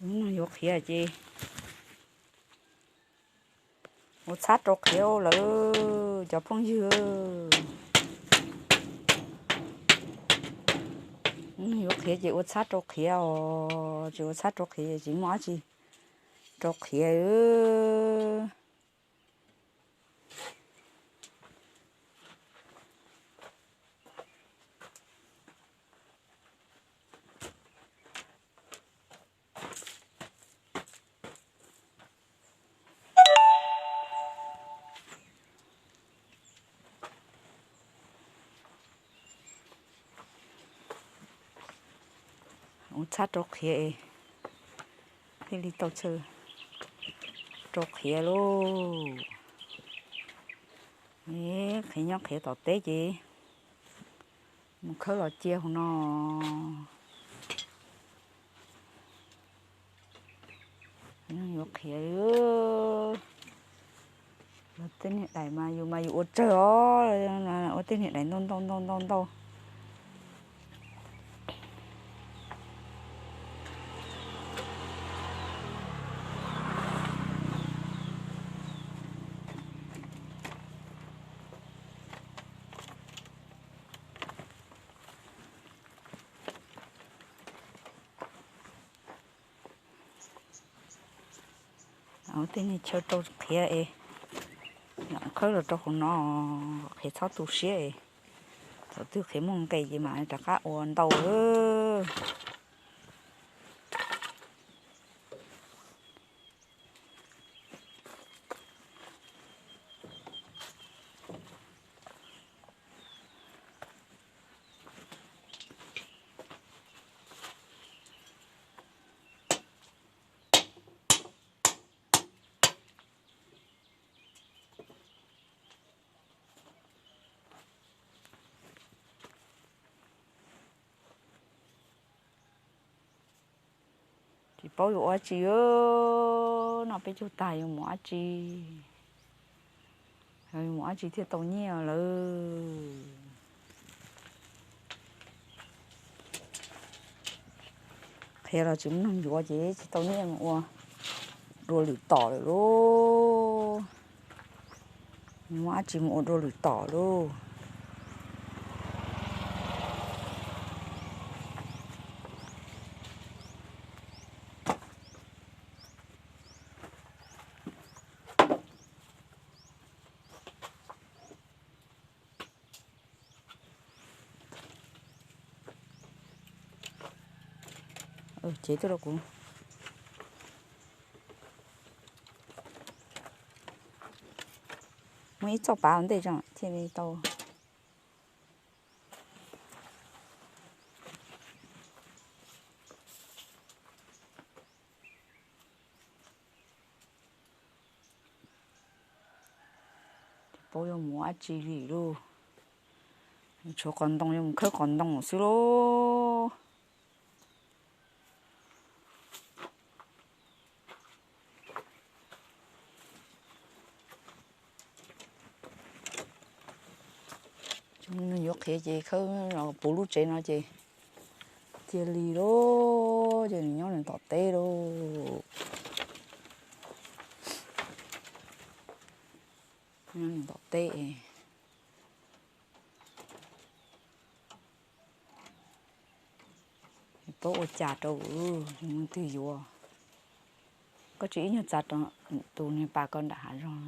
Neeg yuav qhiav ces ua txhab rau qhiav lawm cov phooj ywg. Neeg yuav qhiav ces ua txhab rau qhiav os, tsis ua txhab rau qhiav ces tsis muaj dab tsi rau qhiav. Ua txhab rau qhiav es thiaj li tau chaw rau qhiav lauj. Qhiav nyob qhiav tom teb ces mus khawb los cia hauv no. Neeg yuav qhiav, tej niag daim mas yus mas yus ua tsawg os, ua tej niag daim ntau ntau ntau ntau ntau. Tej niag chaw rau qhiav es khawb los rau hauv no, qhiav txhob tu siab es thaum twg qhiav muaj nqis ces mam rov qab ua ntau. Tsis paub yuav ua dab tsi, noj peb caug tag yuav mus ua dab tsi, yuav mus ua dab tsi thiaj tau nyiaj lawm. Qhiav los tsis muaj neeg yuav ces tsis tau nyiaj mus ua dua lwm tom lawm lauj. Muaj dab tsi mus ua dua lwm tom lauj. Cev tuaj rau kuv. Muab ib txoj pav ua ntej tso thiaj li tau. Tsis paub yuav mus ua dab tsi li lauj. Tshuav qos ntoo yuav mus khawb qos ntoo xwb lauj. Tsis muaj neeg yuav qhiav ces khawb los puv lub tsev no ces cia li lauj, ces nws nyob nws tom teb lauj. Nyob nws tom teb. Paub ua cas rau, tsis muaj leej twg yuav. Koj tsis ib nyuag txav rau tus niag pas koj nram hav zoov.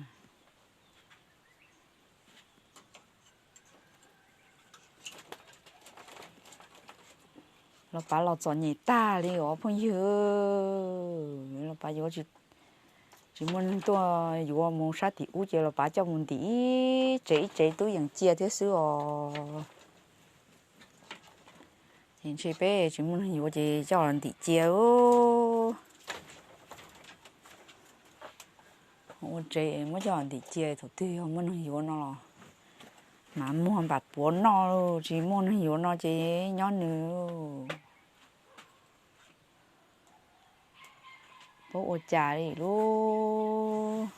Los pav los txom nyem tag li os phooj ywg. Los pav yuav tsis muaj neeg tuaj yuav mus sab tim ub ces los pav coj mus ntim ib tsev ib tsev tub yeem cia thiab xwb os. Ces ntshe peb tsis muaj neeg yuav ces coj los ntim cia. Ua tsev muab coj los ntim cia, thaum twg yog muaj neeg yuav no los mam muag npam puav noj, tsis muaj neeg yuav no ces nyob nws. Paub ua cas li lauj.